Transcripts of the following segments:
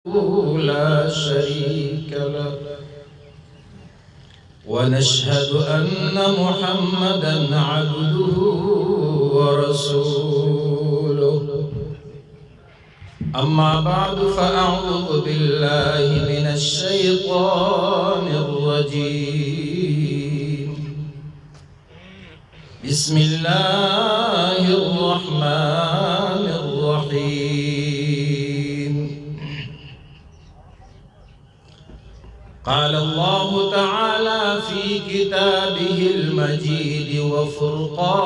لا شريك له، ونشهد أن محمدا عبده ورسوله. أما بعد، فأعوذ بالله من الشيطان الرجيم. بسم الله الرحمن الرحيم. قال الله تعالى في كتابه المجيد وفرقانه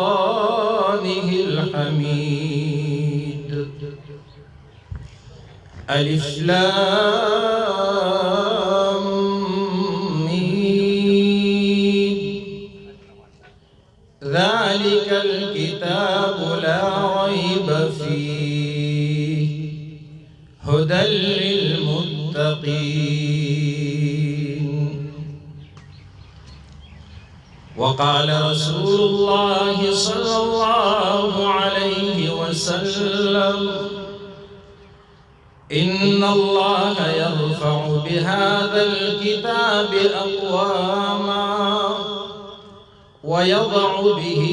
الحميد: ألف لام ميم، ذلك الكتاب لا ريب فيه، هدى للمتقين. وقال رسول الله صلى الله عليه وسلم: إن الله يرفع بهذا الكتاب أقواما ويضع به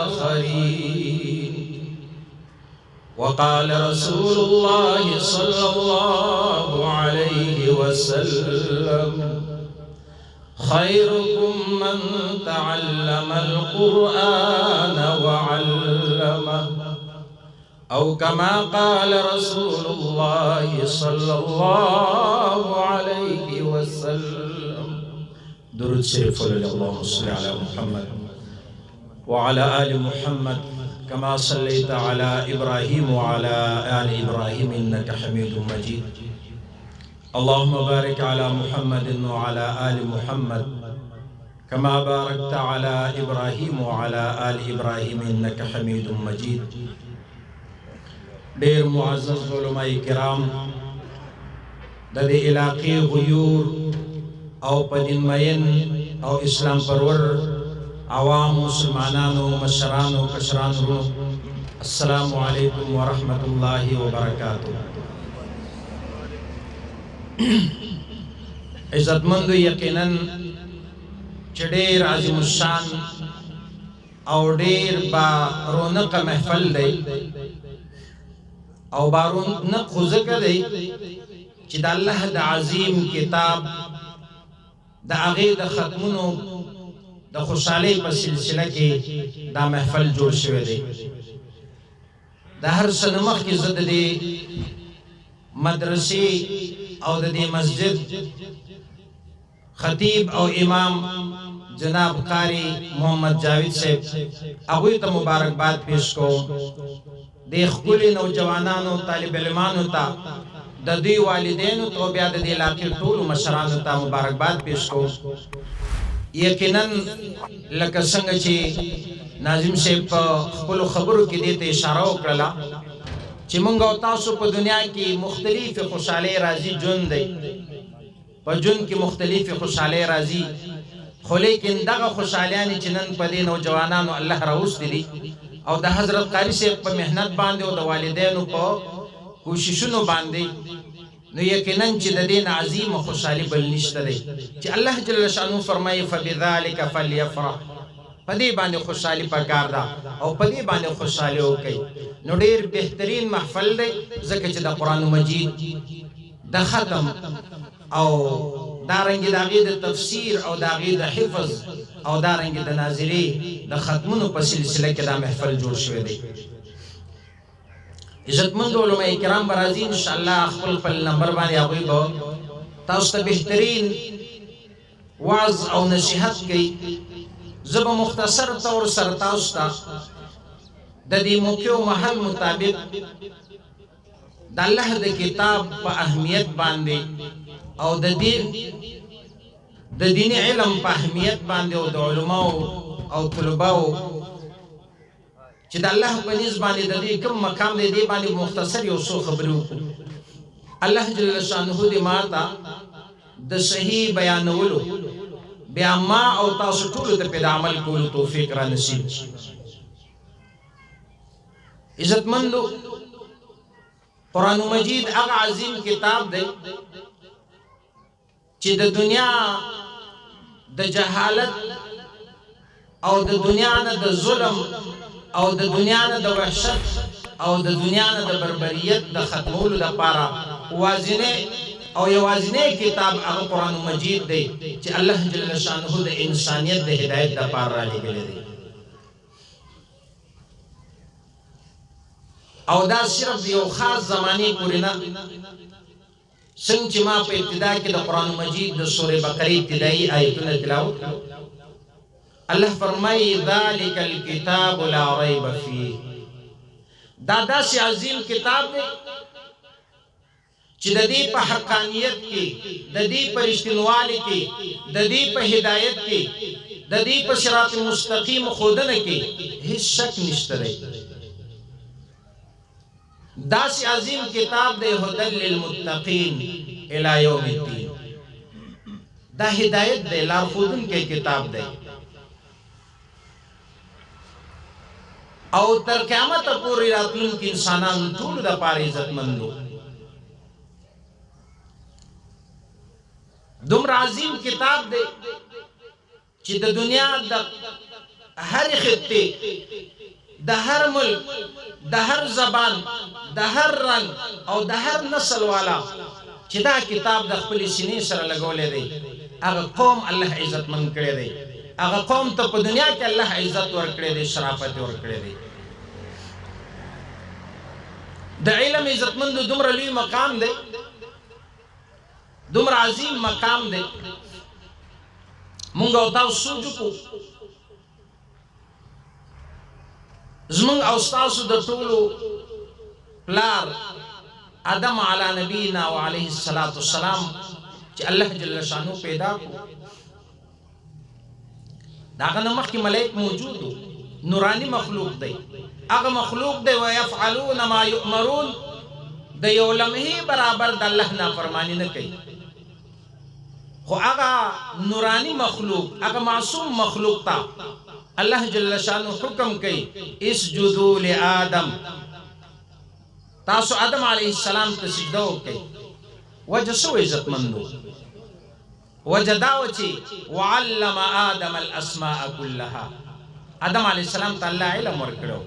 آخرين. وقال رسول الله صلى الله عليه وسلم: خيركم من تعلم القرآن وعلمه، أو كما قال رسول الله صلى الله عليه وسلم. درود شریف. اللهم صل على محمد وعلى آل محمد كما صليت على إبراهيم وعلى آل إبراهيم إنك حميد مجيد. اللهم بارك على محمد وعلى آل محمد كما باركت على إبراهيم وعلى آل إبراهيم إنك حميد مجيد. ډیر معزز علماء کرام، د دې علاقې غیور او په دین مین او اسلام پرور عوام مسلمانانو، مشرانو، کشرانو، السلام علیکم ورحمت الله وبرکاتہ. عزتمندو، یقینا چې ډیر عظیم الشان او ډیر با رونق محفل دی، او با رونق خو ځکه دی چې د الله د عظیم کتاب د هغې د ختمونو د خوشحالۍ په سلسله کې دا محفل جوړ شوی دی. د هر څه نه مخکې زه د دې مدرسې او د دې مسجد خطیب او امام جناب قاری محمد جاوید صاحب هغوی ته مبارکباد پیش کوم. د ښکلي نوجوانانو طالب علمانو ته، د دوی والدینو ته، بیا د دې علاقې ټولو مشرانو ته مبارکباد پیش کوم. یقینا لکه څنګه چې ناظم صاحب په خپلو خبرو کې دې ته اشاره وکړله چې مونږ او تاسو په دنیا کې مختلفې خوشحالۍ راځي، ژوند دی، په ژوند کې مختلفې خوشحالۍ راځي، خو لیکن دغه خوشحالیانې چې نن په دې نوجوانانو الله راوستي دي او د حضرت قاری صاحب په محنت باندې او د والدینو په کوششونو باندې، نو یقینا چې د دې عظیمه خوشحالي بل نشته دی چې الله جل شانو فرمایي: فبذلک فلیفرح. په دې باندې خوشحالي پکار ده او په دې باندې خوشحالي وکړئ. نو ډیر بهترین محفل دی، ځکه چې د قرآن مجید د ختم او دارنګ د هغې د تفسیر او د هغې د حفظ او دارنګ د ناظرې د ختمونو په سلسله کې دا محفل جوړ شوی دی. عزتمند علماء کرام به راځي انشاءالله، خپل خپل نمبر باندې هغوی به تاسو ته بهترین وعظ او نصیحت کوي. زه به مختصر طور سره تاسو ته د دې موقع او محل مطابق د الله د کتاب په اهمیت باندې او د دین د دیني علم په اهمیت باندې او د علماو او طلباو چې د الله په نزد باندې د دې کوم مقام دی، دې باندې مختصر یو څو خبرې وکړو. الله جل شانه دې ما ته د صحیح بیانولو، بیا ما او تاسو ټولو ته په د عمل کولو توفیق را نصیب کړي. عزتمندو، قرآن مجید هغه عظیم کتاب دی چې د دنیا د جهالت او د دنیا نه د ظلم او د دنیا نه د وحشت او د دنیا نه د بربریت د ختمولو لپاره وازنه او یوازینی کتاب هغه قرآن مجید دی چې الله جل شانه د انسانیت د هدایت لپاره را لېږلی دی. او دا صرف یو خاص زمانې پورې نه، څنګه چې ما په ابتدا کې د قرآن مجید د سورې بقرې ابتدایي آیتونه تلاوت کړل، الله فرمایي ذلک الکتاب لا ریب فیه. دا داسې عظیم کتاب دی چې د دې په حقانیت کې، د دې په رښتینوالي کې، د دې په هدایت کې، د دې په صراط مستقیم ښودنه کې هیڅ شک نشته دی. داسې عظیم کتاب دی، هدى للمتقین الی یوم الدین. دا هدایت دی، لارښودونکی کتاب دی او تر قیامته پورې راتلونکي انسانانو ټولو دپاره عزتمند و. دومره عظیم کتاب دی چې د دنیا د هرې خطې، د هر ملک، د هر زبان، د هر رنګ او د هر نسل والا چې دا کتاب د خپلې سینې سره لګولی دی، هغه قوم الله عزتمند کړی دی، هغه قوم ته په دنیا کې الله عزت ورکړی دی، شرافت یې ورکړی دی. د علم عزتمند دومره لوی مقام دی، دومره عظیم مقام دی. مونږ او تاسو سوچ وکړو، زمونږ او ستاسو د ټولو پلار آدم علی نبینا و علیه الصلاة والسلام چې الله جل شانو پیدا کړو، د هغه نه مخکې ملائک موجود وو، نوراني مخلوق دی، هغه مخلوق دی ویفعلون ما یؤمرون، د یو لمحې برابر د الله نافرماني نه کوي. خو هغه نوراني مخلوق، هغه معصوم مخلوق ته الله جل شانو حکم کوي اسجدوا لآدم، تاسو آدم علیه السلام ته سجده وکړئ. وجه څه وه عزتمندو؟ وجه دا وه چې وعلم آدم الاسماء كلها، آدم علیه السلام ته الله علم ورکړو.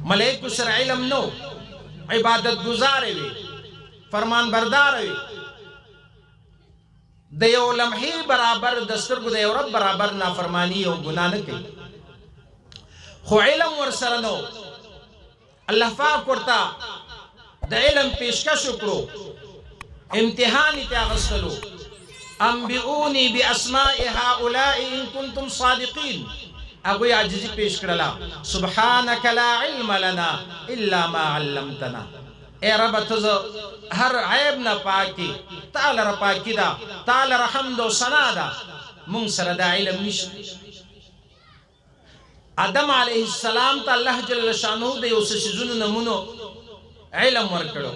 ملائکو سره علم نو، عبادت گزار وي، فرمان بردار وي، د یو لمحې برابر د سترګو د یو رب برابر نافرمانی او ګناه نه کوي، خو علم ورسره نو. الله پاک ورته د علم پیشکش وکړو، امتحان یې ترې اخیستلو. انبئوني باسماء هؤلاء ان کنتم صادقین، هغوی عاجزي پیش کړله، سبحانک لا علم لنا الا ما علمتنا. ای ربه ته زه هر عیب نه پاکې، تا لره پاکي ده، تا لره حمد او ثنا ده، مونږ سره دا علم نشته. آدم علیه السلام ته الله جل شانه د یو څه څیزونو نمونو علم ورکړو،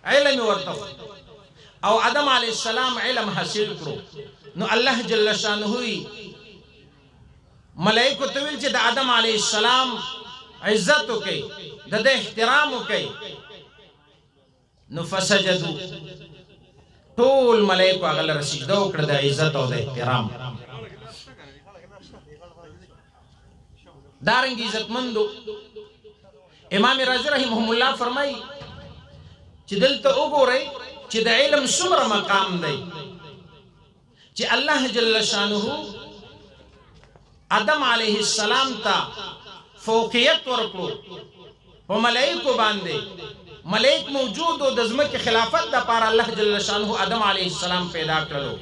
علم یې ورته او آدم علیه السلام علم حاصل کړو. نو الله جل شانه ملائکو ته ویل چې د آدم علیه السلام عزت وکړئ، د ده احترام وکړئ. نو فسجدو، ټول ملائکو هغه لره سجده وکړه د عزت او د احترام. دارنګ عزتمندو امام رازي رحمهم الله فرمایي چې دلته وګورئ چې د علم څومره مقام دی چې الله جل شانه آدم علیه السلام ته فوقیت ورکړو په ملائکو باندې. ملائک موجود او د ځمکې خلافت دپاره الله جل شانه آدم علیه السلام پیدا کړلو.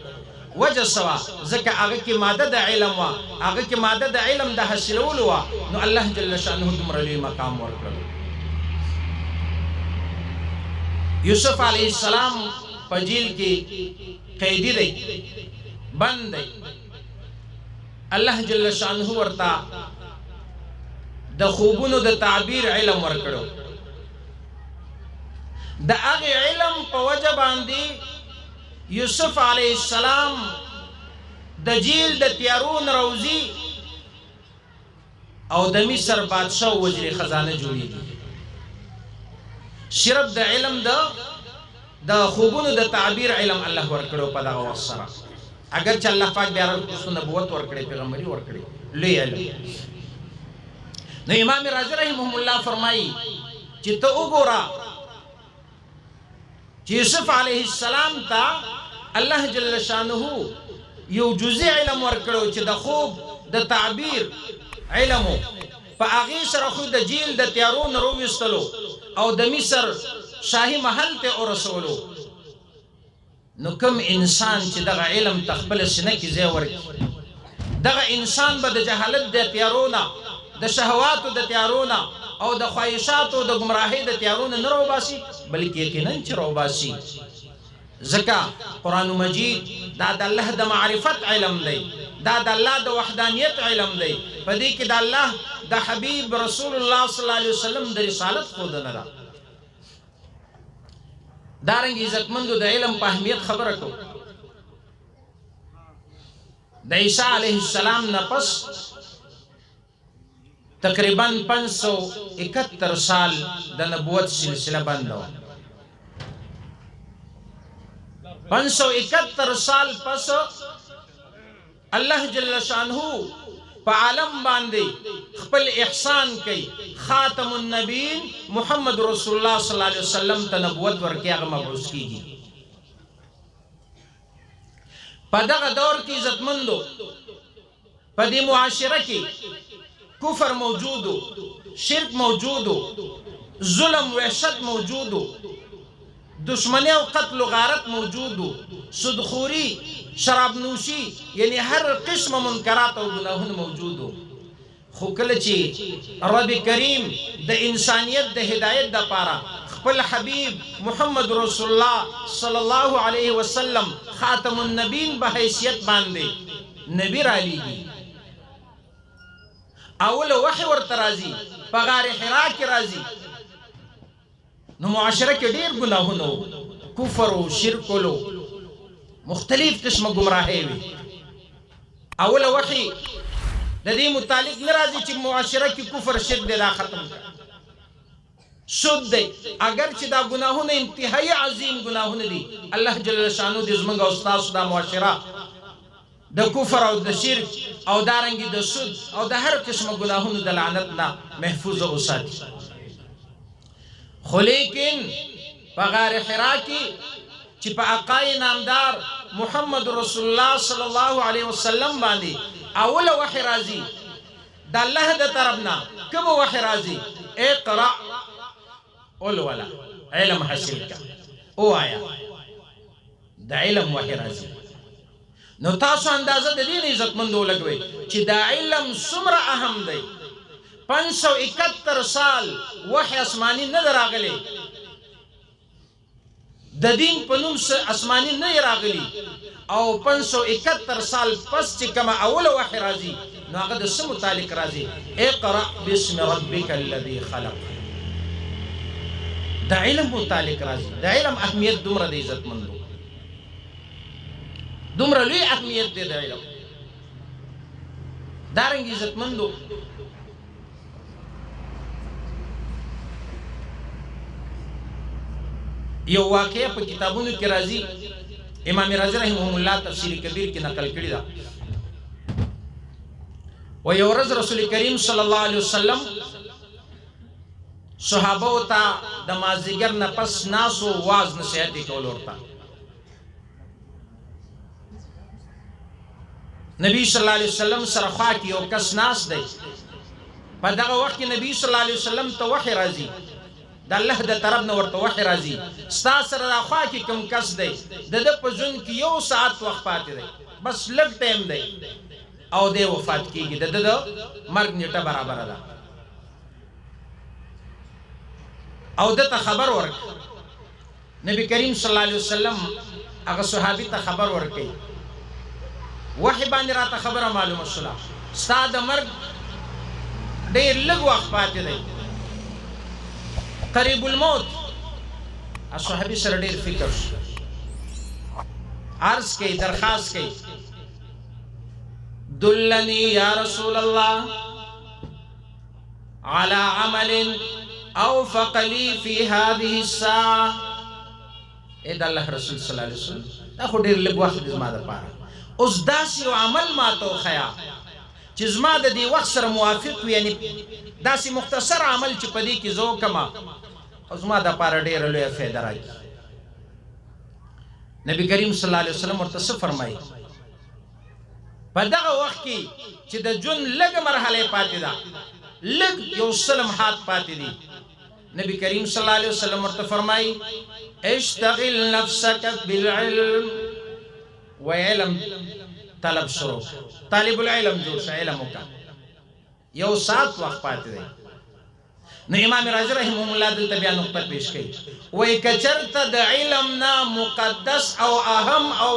وجه څه وه؟ ځکه هغه کې ماده د علم وه، هغه کې ماده د علم د حاصلولو وه، نو الله جل شانه دومره لوی مقام ورکړلو. یوسف علیه السلام په جیل کې قیدي دی، بند دی. الله جل شانه ورته د خوبونو د تعبیر علم ورکړو. د هغې علم په وجه باندې یوسف علیه السلام د جیل د تیارو نه راوځي او د مصر بادشاه وزیر خزانه جوړیږي. صرف د علم د خوبونو د تعبیر علم الله ورکړو په دغه وخت سره. اگر چې الله پاک بیا رسول نبوت ورکړي، پیغمبري ورکړي، لوی علم. نو امام رازي رحمه الله فرمایي چې ته وګوره چې یوسف علیه السلام ته الله جل شانه یو جزئی علم ورکړو چې د خوب د تعبیر علم په هغې سره خو د جیل د تیارو نه راوویستلو او د مصر شاهي محل ته ورسولو. نو کوم انسان چې دغه علم ته خپله سینه کې ځای ورکړي، دغه انسان به د جهالت د تیارو نه، د شهواتو د تیارو نه او د خواهشاتو د ګمراهۍ د تیارو نه نه راوباسي، بلکې یقینا چې راوباسي. ځکه قرآن مجید دا د الله د معرفت علم دی، دا د الله د وحدانیت علم دی، په دې کې د الله د حبیب رسول الله صلی الله علیه وسلم د رسالت ښودنه ده. دارنګ عزتمندو د علم په اهمیت خبره کوو. د عیسی علیه السلام نه پس تقریبا 571 سال د نبوت سلسله بنده وه. 571 سال پس الله جل شانه په عالم باندې خپل احسان کوي، خاتم النبیین محمد رسول الله صلی الله علیه وسلم ته نبوت ورکړي، هغه مبعوث کیږي. په دغه دور کې عزتمندو په دې معاشره کې کفر موجودو، شرک موجودو، ظلم وحشت موجودو، دشمنی او قتل و غارت موجودو، سودخوری، شراب نوشي، یعنی هر قسم منکرات او ګناهونه موجودو. خو کله چې رب کریم د انسانیت د هدایت دپاره خپل حبیب محمد رسول الله صلی الله علیه وسلم خاتم النبیین په حیثیت باندې نبی رالیږي، اوله وحی ورته راځي، په غار حرا کې راځي. نو معاشره کې ډېر ګناهونه وو، کفر و شرک و مختلف قسمه ګمراهۍ وې. اوله وحی د دې متعلق نه راځي چې معاشره کې کفر شرک دی دا ختم کړه، سود دی، اگر چې دا ګناهونه انتهایی عظیم ګناهونه دي. الله جل شانه دې زمونږ او ستاسو دا معاشره د کفر او د شرک او دارنګې د سود او د هر قسمه ګناهونو د لعنت نه محفوظ وساتي. خو لیکن په غار حرا کې چې په آقای نامدار محمد رسول الله صلی الله علیه وسلم باندې اوله وحی راځي د الله د طرف نه، کومه وحی راځي؟ اقرأ، ولوله، علم حاصل کا، ووایه، د علم وحی راځي. نو تاسو اندازه د دې نه عزتمند ولګوئ چې دا علم څومره اهم دی. 571 سال وحی آسماني نه ده راغلی، د دین په نوم څه آسماني نه راغلی، او 571 سال پس چې کومه اوله وحی راځي نو هغه د څه متعلق راځي؟ اقرأ باسم ربک الذي خلق. د علم متعلق راځي. د علم اهمیت دومره دی عزتمندو، دومره لوی اهمیت دی د علم. دارنګ عزتمندو یو واقعه په کتابونو کې راځي، امام رازي رحمه الله تفسیر کبیر کې نقل کړی ده. و یو ورځ رسول کریم صلی الله علیه وسلم صحابه ته د مازیګر نه پس ناسو واز نصیحت یې کول ورته. نبی صلی الله علیه وسلم سره خوا کې یو کس ناست دی. په دغه وخت کې نبی صلی الله علیه وسلم ته وحی راځي، د الله د طرف نه ورته وحی راځي، ستا سره دا خوا کې کوم کس دی د ده په ژوند کې یو ساعت وخت پاتې دی، بس لږ ټایم دی او دی وفات کیږي، د ده د مرګ نیټه برابره ده. او ده ته خبر ورکړ. نبی کریم صلی الله علیه وسلم هغه صحابي ته خبر ورکړي، وحی باندې راته خبره معلومه شوله، ستا د مرګ ډېر لږ وخت پاتې دی، قریب الموت. صحابي سره ډېر فکر شو، عرض کوي، درخواست کوي، دلني یا رسول الله على عمل اوفق لي في هذه الساعه. اې د الله رسول صلی الله علیه وسلم، دا خو ډېر لږ وخت دی زما دپاره، اوس داسې یو عمل ماته وښیه چې زما د دې وخت سره موافق وي، یعنې داسې مختصر عمل چې په دې کې زه وکړم او زما دپاره ډېره لویه فایده راکړي. نبی کریم صلی الله علیه وسلم ورته څه فرمایي؟ په دغه وخت کې چې د ژوند لږه مرحله پاتې ده، لږ یو څه لمحات پاتې دي، نبی کریم صلی الله علیه وسلم ورته فرمایي اشتغل نفسك بالعلم، وعلم طلب شروع، طالب العلم جوړ شه، علم وکړه. یو ساعت وخت پاتې دی. نو امام رازي رحمه الله دلته بیا نقطه پیش کوي، وایي که چېرته د علم نه مقدس او اهم او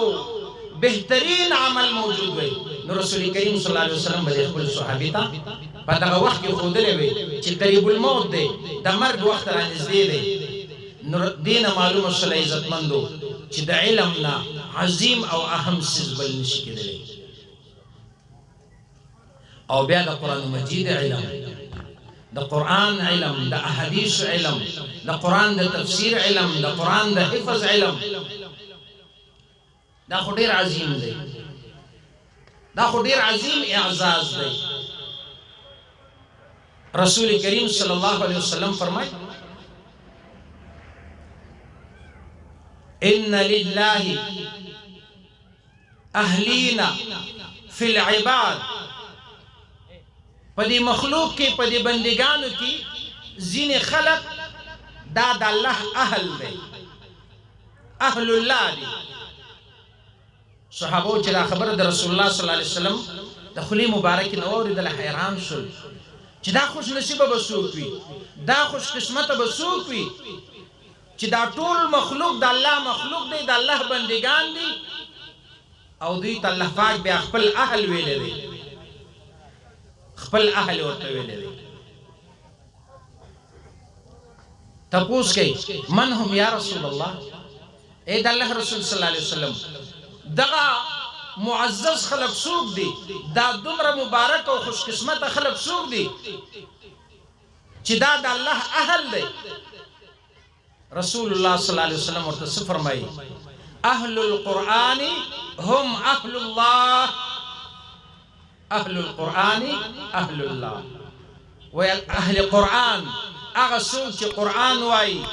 بهترین عمل موجود وي، نو رسول کریم صلی الله علیه وسلم به خپل صحابي ته په دغه وخت کې ښودلی وي چې قریب الموت دی، د مرګ وخت رانږدې دی. نو دې نه معلومه شوله عزتمندو چې د علم نه عظیم او اهم څیز بل نشي کېدلی. او بیا د قرآن مجید علم، د قرآن علم، د احادیث علم، د قرآن د تفسیر علم، د قرآن د حفظ علم، دا خو ډېر عظیم دی، دا خو ډېر عظیم اعزاز دی. رسول کریم صلی الله علیه وسلم فرمایي ان لله اهلین فی العباد، په دې مخلوق کې، په دې بندګانو کې ځینې خلق دا د الله اهل دی، اهل الله دی. صحابو چې دا خبره د رسول الله صلی الله علیه وسلم د خولې مبارکې نه واورېدله حیران شول چې دا خوش نصیبه به څوک وي، دا خوش قسمته به څوک وي چې دا ټول مخلوق د الله مخلوق دی، د الله بندګان دي، او دوی ته الله پاک بیا خپل اهل ویلی دی، خپل اهل ورته ویلی دی. تپوس کوي من هم یا رسول الله، ای د الله رسول صلی الله علیه وسلم، دغه معزز خلق څوک دي، دا دومره مبارک او خوش قسمته خلق څوک دي چې دا د الله اهل دی؟ رسول الله صلی الله علیه وسلم ورته څه فرمایي؟ اهل القرآن هم اهل الله، اهل القرآن اهل الله. ویل اهل قرآن هغه څوک چې قرآن وایي،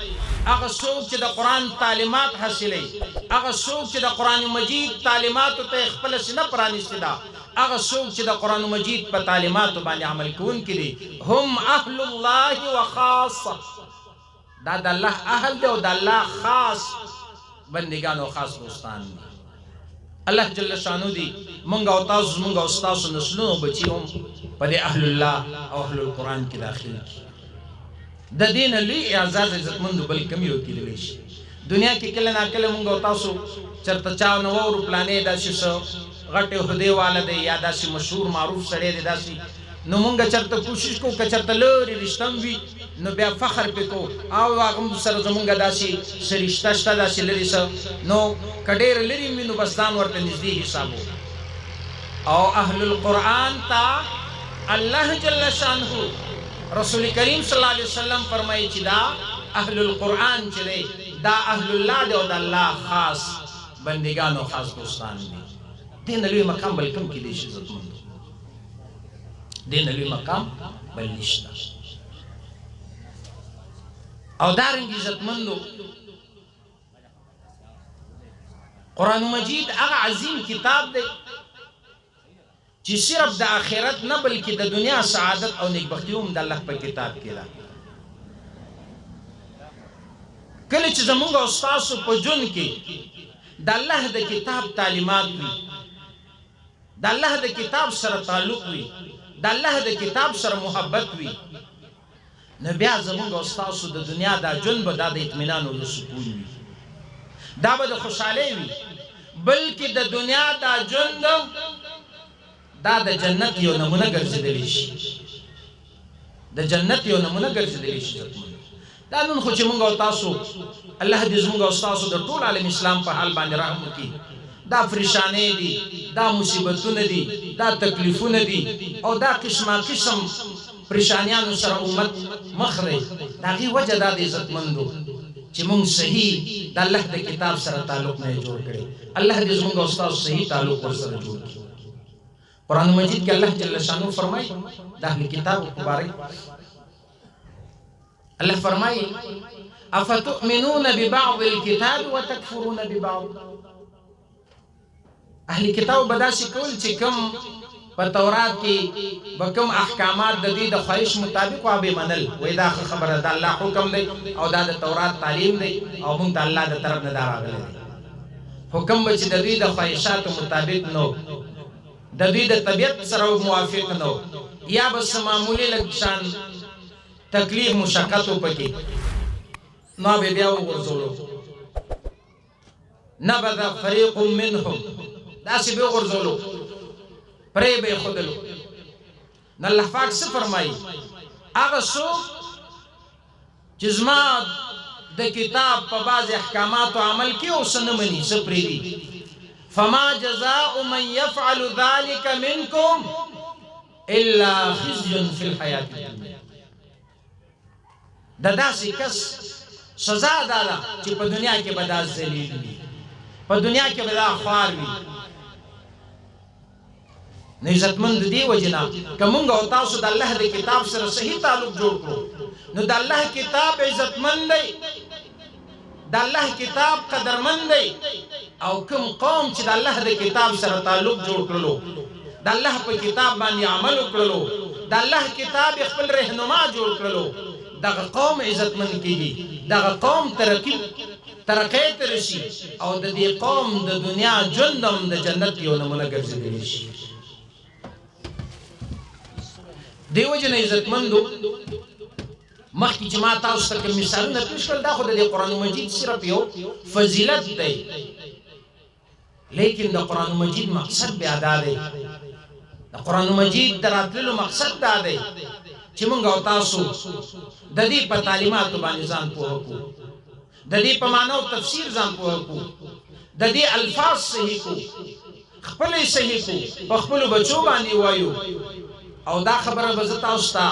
هغه څوک چې د قرآن تعلیمات حاصلوي، هغه څوک چې د قرآن مجید تعلیماتو ته یې خپله سینه پرانیستې ده، هغه څوک چې د قرآن مجید په تعلیماتو باندې عمل کوونکي دي، هم اهل الله وخاصه، دا د الله اهل دی او د الله خاص بندګان او خاص دوستان دي. الله جل شانو دی مونږ او تاسو، زمونږ او ستاسو نسلونو بچي هم په دې اهل الله او اهل القرآن کې داخل کړي. د دې نه لوی اعزاز عزتمندو بل کم یو کېدلی شي. دنیا کې کله ناکله مونږ او تاسو چېرته چا نه واورو پلانې داسې څه غټې عهدې والا دی یا داسې مشهور معروف سړی دی داسې، نو مونږ چېرته کوشش کوو که چېرته لرې رشته هم وي نو بیا فخر پې کوو، او هغه سره زمونږ داسې څه رشته شته داسې لرې څه، نو که ډېر لرې وي نو بس ځان ورته نږدې حسابو. او اهل القرآن ته الله جل شانه رسول کریم صلی الله علیه وسلم فرمایي چې دا اهل القرآن چې دی دا اهل الله دی او د الله خاص بندګان او خاص دوستان دي. دې نه لوی مقام بل کوم کېدی شي عزتمندو؟ دې نه لوی مقام بل نشته. او دارنګ عزتمندو قرآن مجید هغه عظیم کتاب دی چې صرف د آخرت نه بلکې د دنیا سعادت او نیکبختي هم د الله په کتاب کې ده. کله چې زمونږ او ستاسو په ژوند کې د الله د کتاب تعلیمات وي، د الله د کتاب سره تعلق وي، د الله د کتاب سره محبت وي، نو بیا زمونږ او ستاسو د دنیا دا ژوند به دا د اطمینان او د سکون وي، دا به د خوشحالۍ وي، بلکې د دنیا دا ژوند دا د جنت یو نمونه ګرځېدلی شي، د جنت یو نمونه ګرځېدلی شي. دا نن خو چې مونږ او تاسو الله دې زمونږ او ستاسو د ټول عالم اسلام په حال باندې رحم وکړي، دا پریشانې دي، دا مصیبتونه دي، دا تکلیفونه دي، او دا قسمه قسم پریشانیانو سره امت مخ دی. د هغې وجه دا د عزتمندو چې مونږ صحیح د الله د کتاب سره تعلق نه جوړ کړي. الله دې زمونږ او ستاسو صحیح تعلق ورسره جوړ کړي. قرآن مجید کې الله جل شانه فرمایي د اهل کتاب مبارک، الله فرمایي افتؤمنون ببعض الكتاب وتكفرون ببعض. اهل کتاب به داسې کول چې کوم په تورات کې به کوم احکامات د دوی د خواهش مطابق وه به یې منل، وایي دا ښه خبره ده، الله حکم دی او دا د تورات تعلیم دی او موږ ته الله د طرف نه دا راغلی دی. حکم به چې د دوی د خواهشاتو مطابق نه، د دوی د طبیعت سره موافق نه، یا به څه معمولي لږ شان تکلیف مشقت و پکې، نو به بیا وغورځولو. نبذ فريق منهم، داسې به وغورځولو، پرې به یې ښودلو. نو الله پاک څه فرمایي؟ هغه څوک چې زما د کتاب په بعضې احکاماتو عمل کوي او څه نه مني، څه پرېږدي، فما جزاء من يفعل ذلك منكم الا خزي في الحياة الدنيا. د داسې کس سزا دا ده چې په دنیا کې به دا ذلیل وي، په دنیا کې به دا خوار وي. نو عزتمند دې وجې نه که مونږ او تاسو د الله د کتاب سره صحیح تعلق جوړ کړو، نو د الله کتاب عزتمند دی، د الله کتاب قدرمند دی. او کوم قوم چې د الله د کتاب سره تعلق جوړ کړلو، د الله په کتاب باندې عمل وکړلو، د الله کتاب خپل رهنما جوړ کړلو، دغه قوم عزتمند کیږي، دغه قوم ترقۍ ته رسي، او د دې قوم د دنیا ژوند هم د جنت یو نمونه ګرځېدلی شي. دې وجې نه عزتمندو مخکې چې ما تاسو ته کوم مثالونه پېښ کړل، دا خو د دې قرآن مجید صرف یو فضیلت دی، لیکن د قرآن مجید مقصد بیا دا دی، د قرآن مجید د راتللو مقصد دا دی چې مونږ او تاسو د دې په تعلیماتو باندې ځان پوهه کړو، د دې په معنا او تفسیر ځان پوهه کړو، د دې الفاظ صحیح کړو، خپلې صحیح کړو، په خپلو بچو باندې وایو. او دا خبره به زه تاسو ته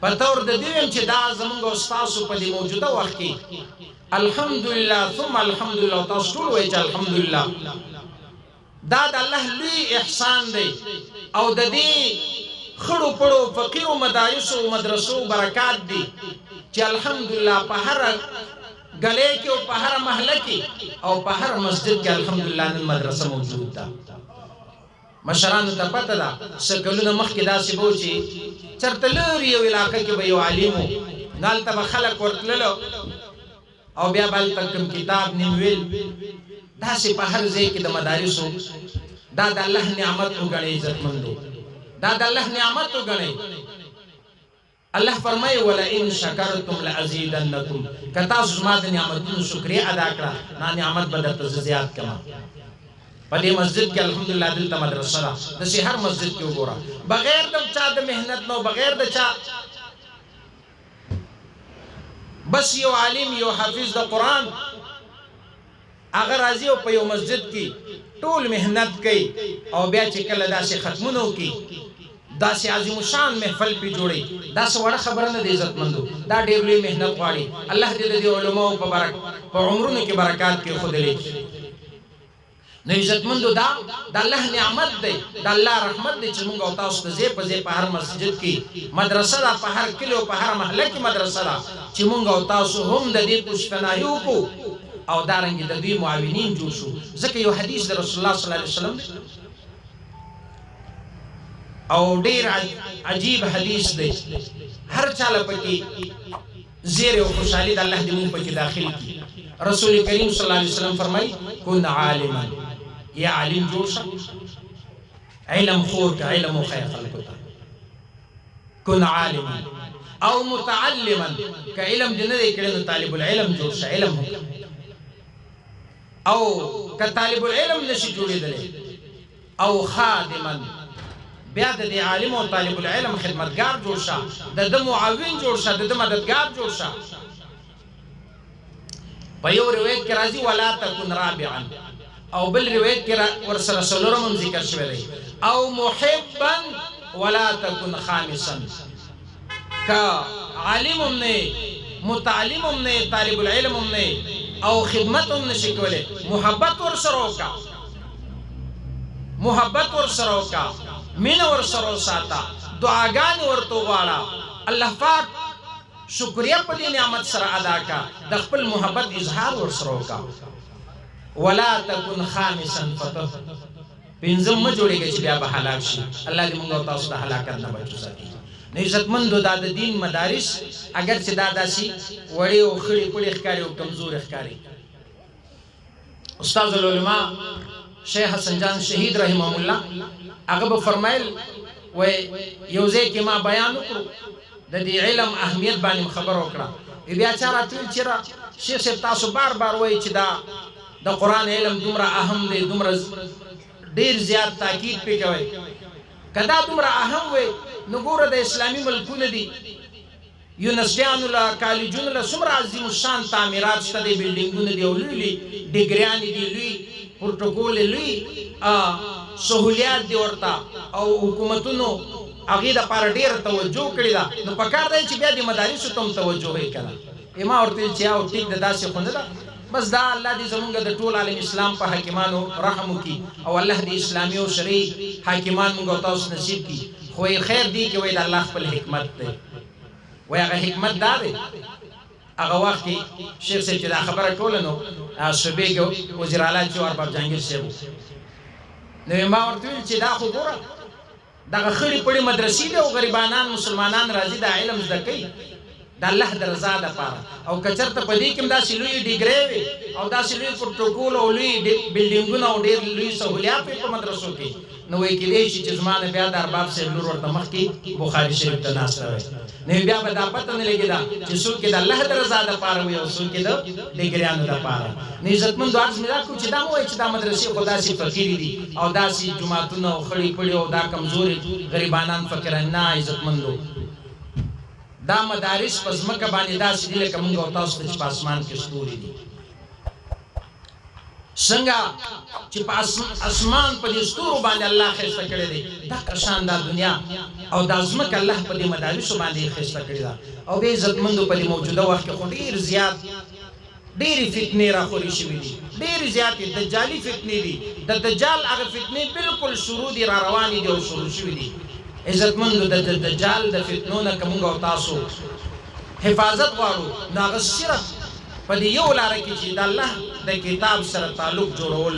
په طور د دې ویم چې دا زمونږ او ستاسو په دې موجوده وخت کې الحمدلله ثم الحمدلله، تاسو ټول وایئ چې الحمدلله، دا د الله لوی احسان دی او د دې خړو پړو فقیرو مدارسو مدرسو برکات دي چې الحمدلله په هر ګلې کې او په هر محله کې او په هر مسجد کې الحمدلله نن مدرسه موجود ده. مشرانو ته پته ده څه کلونه مخکې داسې به و چې چېرته لرې یو علاقه کې به یو عالم و، نو هلته به خلک ورتللو او بیا به هلته کوم کتاب نیم ویل. داسې په هر ځای کې د مدارسو دا د الله نعمت وګڼئ عزتمندو، دا د الله نعمت وګڼئ. الله فرمایي ولئن شکرتم لأزیدنکم، که تاسو زما د نعمتونو شکریه ادا کړه، دا نعمت به درته زه زیات کړم. په دې مسجد کې الحمدلله دلته مدرسه ده، داسې هر مسجد کې وګوره، بغیر د چا د محنت نه، بغیر د چا، بس یو عالم یو حافظ د قرآن هغه راځي او په یو مسجد کې ټول محنت کوي، او بیا چې کله داسې ختمونه وکړي، داسې عظیم الشان محفل پې جوړوي. داسې وړه خبره نه ده عزتمندو، دا ډېر لوی محنت غواړي. الله دې د دې علماو په عمرونو کې برکات کېښودلی کړي. نو عزتمندو دا د الله نعمت دی، د الله رحمت دی چې موږ او تاسو ته ځای په ځای په هر مسجد کې مدرسه ده، په هر کلي او په هر محله کې مدرسه ده، چې موږ او تاسو هم د دې پشتناهي وکړو او دارنګې د دوی معاونین جوړ شو. ځکه یو حدیث د رسول الله صلی الله علیه وسلم دی او ډېر عجیب حدیث دی، هر چا له پکې زیری او خوشحالي د الله دې موږ پکې داخل کړي. رسول کریم صلی الله علیه وسلم فرمایي کن عالما، یا عالم جوړ شه، علم خور که علم وښیه خلکو ته. کن عالما او متعلما، که علم دې نه دی کړی نو طالب العلم جوړ شه، علم وکړه. او که طالب العلم نشي جوړېدلی او خادما، بیا د دې عالم او طالب العلم خدمتګار جوړ شه، د ده معاون جوړ شه، د ده مددګار جوړ شه. په یو روایت کې راځي ولا تکن رابعا، او بل روایت کې ورسره څلورم هم ذکر شوی دی، او محبا ولا تکن خامسا. که عالم هم نه، متعلم هم نه، طالب العلم هم نه او خدمت هم نشي کولی، محبت ورسره وکړه، محبت ورسره وکړه، مینه ورسره وساته، دعاګانې ورته وغواړه، الله پاک شکریه په دې نعمت سره ادا کا، د خپل محبت اظهار ورسره وکړه. ولا تکن خامسا فتح، پنځم مه جوړېږئ چې بیا به هلاک شي. الله دې موږ او تاسو د هلاکت نه بچ وساتي. نو عزتمندو، دا د دین مدارس اگر چې دا داسې وړې او خړې پړې ښکاري او کمزورې ښکاري، استاد العلماء شیخ حسن جان شهید رحمه الله هغه به فرمایل، وای یو ځای کې ما بیان وکړو د دې علم اهمیت باندې خبر وکړه، بیا چا راته ویل چې شیخ صاحب تاسو بار بار وایي چې دا د قرآن علم دومره اهم دی، دومره ډیر زیات تاکید پې کوي، که دا دومره اهم وي نو ګوره د اسلامي ملکونه دي، یونیورسټیانو له کالجونو له څومره عظیم الشان تعمیرات شته دی، بلډینګونه دي او لوی لوی ډیګریانې دي، لوی پروتوکول، لوی سهولیات دي ورته، او حکومتونو هغې دپاره ډېره توجه کړې ده. نو پکار دی چې بیا دې مدارسو ته هم توجه وي که نه. ما ورته ویل چې او ټیک ده، داسې خو نه ده، بس دا الله دې زمونږ د ټول عالم اسلام په حاکمانو رحم وکړي او الله دې اسلامي او شرعي حاکمان مونږ او تاسو نصیب کړي. خو یې خیر دی کې وایي د الله خپل حکمت دی، وایي هغه حکمت دا دی. هغه وخت کې شیخ صاحب چې دا خبره کوله نو صوبې کې وزیر اعلی چې ارباب جهانګیر صاحب، نو ما ورته ویل چې دا خو ګوره دغه خړې پړې مدرسې دي او غریبانان مسلمانان راځي دا علم زده کوي د الله د رضا دپاره، او که چېرته په دې کې هم داسې لوی ډیګرۍ وي او داسې لوی پروتوکول او لوی بلډینګونه او ډېر لوی سهولیات وي په مدرسو کې، نو وایي کېدای شي چې زما نه بیا د ارباب صاحب لور ورته مخکې بخاري شریف ته ناسته وي، نو بیا به دا پته نه لګېده چې څوک یې د الله د رضا دپاره وي او څوک یې د ډیګریانو دپاره. نو عزتمندو، عرض مې دا کړو چې دا مه وایي چې دا مدرسې خو داسې فقیرې دي او داسې جوماتونه او خړې پړې او دا کمزورې غریبانان فقیران. نه عزتمندو، دا مدارس په ځمکه باندې داسې دي لکه موږ او تاسو ته چې په اسمان کې ستوري دي. څنګه چې په اسمان په دې ستورو باندې الله ښایسته کړی دی، دقه شان دا دنیا او دا ځمکه الله په دې مدارسو باندې ښایسته کړې ده. او بیا عزتمندو، په دې موجوده وخت کې خو ډېر زیات ډېرې فتنې راخورې شوې دي، ډېرې زیاتې دجالي فتنې دي. د دجال هغه فتنې بالکل شروع دي، را روانې دي او شروع شوې دي. عزتمندو، د دجال د فتنو نه که موږ او تاسو حفاظت غواړو نو هغه صرف په دې یو لاره کې چې د الله د کتاب سره تعلق جوړول،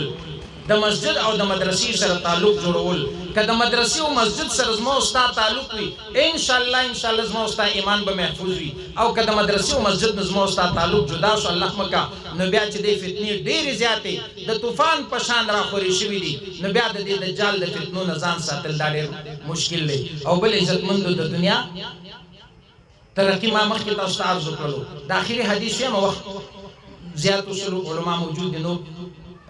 د مسجد او د مدرسې سره تعلق جوړول. که د مدرسې او مسجد سره زما او ستا تعلق وي، انشاءالله انشاءالله زما او ستا ایمان به محفوظ وي. او که د مدرسې او مسجد نه زما او ستا تعلق جدا شو، الله مکه، نو بیا چې دې فتنې ډېرې زیاتې د طوفان په شان راخورې شوې دي، نو بیا د دې دجال د فتنو نه ځان ساتل دا ډېر مشکل دی. او بل عزتمندو، د دنیا ترقي ما مخکې تاسو ته عرض وکړلو، د آخري حدیث یم، وخت زیات اصول علما موجود دي. نو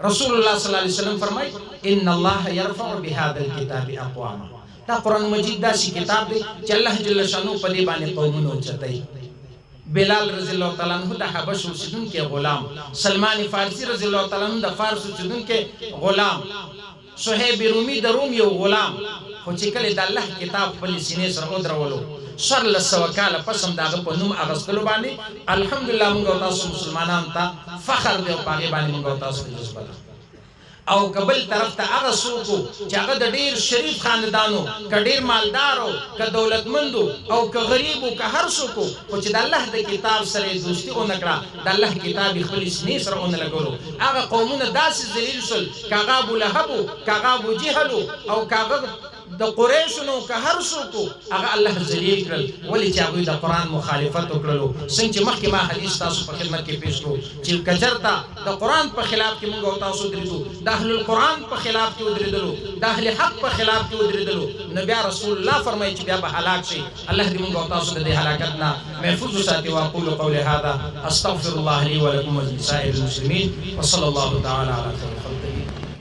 رسول الله صلی الله علیه وسلم فرمای ان الله يرفع بهذا الكتاب اقواما. دا قرآن مجید داسې کتاب دی چې الله جل شانو په دې باندې قومونه اوچتوي. بلال رضی الله تعالی عنہ د حبش اوسېدونکی غلام، سلمان فارسی رضی الله تعالی عنہ د فارس اوسېدونکی غلام، صهیب رومي د روم یو غلام، خو چې کله د الله کتاب خپلې سینې سره ودرولو، 1400 کاله پس هم د هغه په نوم اغستلو باندې الحمدلله موږ او تاسو مسلمانانو ته فخر دی او په هغې باندې موږ او تاسو ته جذبه ده. او که بل طرف ته هغه څوک چې هغه د ډېر شریف خاندانو، که ډېر مالدار و، که دولتمند او که غریب و، که هر څوک، خو چې د الله د کتاب سره یې دوستي ونه کړه، د الله کتاب یې خپلې سینې سره ونه لګولو، هغه قومونه داسې ذلیل شول، که هغه ابو لهب و، که هغه ابو جهل و، او که هغه د قریشو نو، که هر څوک، هغه الله ذلیل کړل. ولې چې هغوی د قرآن مخالفت وکړلو. څنګه چې مخکې ما حدیث تاسو په خدمت کې پیش کړو چې که چېرته د قرآن په خلاف کې موږ او تاسو ودرېدو، د اهل القرآن په خلاف کې ودرېدلو، د اهل حق په خلاف کې ودرېدلو، نو بیا رسول الله فرمایي چې بیا به هلاک شي. الله دې موږ او تاسو د دې هلاکت نه محفوظ وساتي. واقول قولي هذا استغفر الله لي ولكم ولسائر المسلمين وصلى الله تعالى على خير خلقه.